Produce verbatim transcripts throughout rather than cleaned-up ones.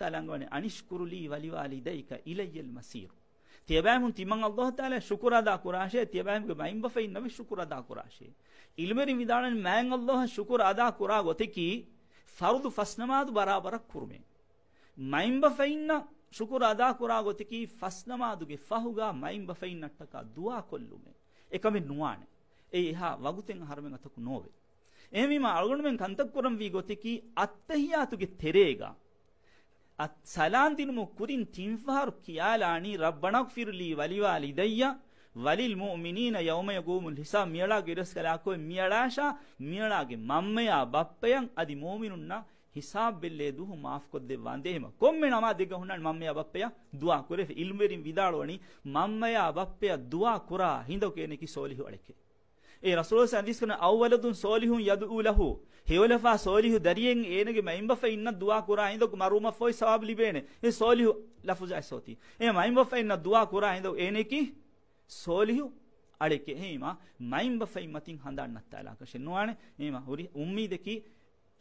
ތާލާ އަންގަވަނީ، "އަނިޝްކުރު ލީ ވަލިވާލިދައިކަ އިލައްޔަލް މަސީރު." ތިޔަބައިމުން ތިމަން އައްލާހު ތާލާ ޝުކުރު އަދާ ކުރާށޭ، ތިޔަބައިމުގެ މައިންބަފައިންނަށް ވެސް ޝުކުރު އަދާ ކުރާށޭ. ޢިލްމުވެރިން ވިދާޅުވަނީ، މާތް އައްލާހަށް ޝުކުރު އަދާ ކުރާ ގޮތަކީ ފަރުޟު ފަސް ނަމާދު ބަރާބަރަށް ކުރުމޭ. މައިންބަފައިންނަށް ޝުކުރު އަދާ ކުރާ ގޮތަކީ ފަސް ނަމާދުގެ ފަހުގަ މައިންބަފައިންނަށްޓަކާ ދުޢާ ކޮށްލުމޭ. އެކަމެއް ނުވާނެ. އެއީ އެހާ ވަގުތެއް އަހަރުމެން އަތަކު ނޯވޭ. އެހެންވީމާ، އަޅުގަނޑުމެން ކަންތައް ކުރަންވީ ގޮތަކީ އައްތަހިއްޔާތުގެ ތެރޭގަ އަ، ސަލާން ދިނުމުގެ ކުރިން ތިން ފަހަރު ކިޔާލާނީ، "ރައްބަނާ އިޣްފިރު ލީ ވަލިވާލިދައްޔަ ވަލިލް މުއުމިނީނަ ޔައުމަ ޔަޤޫމުލް ޙިސާބް." މިއަޅާގެ އިރަސްކަލާކޮ މިއަޅާށާ މިއަޅާގެ މަންމަޔާ ބައްޕަޔަށް އަދި މުއުމިނުންނަށް ޙިސާބް ބެއްލޭ ދުވަހު މާފުކޮށްދެއްވާނދޭ. އެހެމަ ކޮންމެ ނަމާދެއްގަ ހުންނާނެ މަންމަޔާ ބައްޕަޔަށް ދުޢާ ކުރެވި. ޢިލްމުވެރިން ވިދާޅުވަނީ، މަންމަޔާ ބައްޕަޔަށް ދުޢާ ކުރާ ހިނދަކު އޭނަކީ ސޯލިހު އަޅެކޭ. އޭ ރަސޫލު ޙަދީޘް ކުރަން، "އައު ވަލަދުން ޞާލިޙުން ޔަދްޢޫ ލަހު." ހެޔޮލަފާ ޞާލިޙު ދަރިއެއް އޭނަގެ މައިންބަފައިންނަށް ދުޢާ ކުރާ ހިނދަކު މަރުވުމަށްފަހު ސަވާބު ލިބޭނެ. އެ ޞާލިޙު ލަފުޒާ ސޯތީ. އެ މައިންބަފައިންނަށް ދުޢާ ކުރާ ހިނދަކު އޭނައަކީ ޞާލިޙު އަޅެކޭ. އެހެންވީމާ، މައިންބަފައިން މަތިން ހަނދާން ނައްތާލާކަށެއް ނުވާނެ. އެހެންވީމާ، ހުރި އުއްމީދަކީ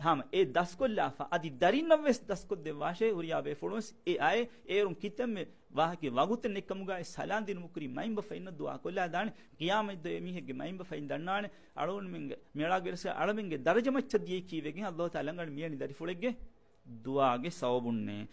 ހަމަ އެ ދަސްކޮށްލާފަ، އަދި ދަރިންނަށް ވެސް ދަސްކޮށްދެއްވާށޭ، ހުރިހާ ބޭފުޅުން ވެސް އެ އައޭ، އޭރުން ކިތަންމެ ވާހަކަ ވަގުތެއް ނެތްކަމުގައި ސަލާން ދިނުމުގެ ކުރިން މައިންބަފައިންނަށް ދުޢާ ކޮށްލާ ދާނެ. ޤިޔާމަތްދުވަހު އެމީހެއްގެ މައިންބަފައިން ދަންނާނެ، އަޅުގަނޑުމެންގެ މިއަޅާގެ އިރަސް އަޅަމެންގެ ދަރަޖަ މައްޗަށް ދިޔައީކީ ވެގެން އައްލާހު ތަޢާލާ އަޅަންގަނޑު މިޔަނި ދަރިފުޅެއްގެ ދުޢާގެ ސަބަބުންނޭ.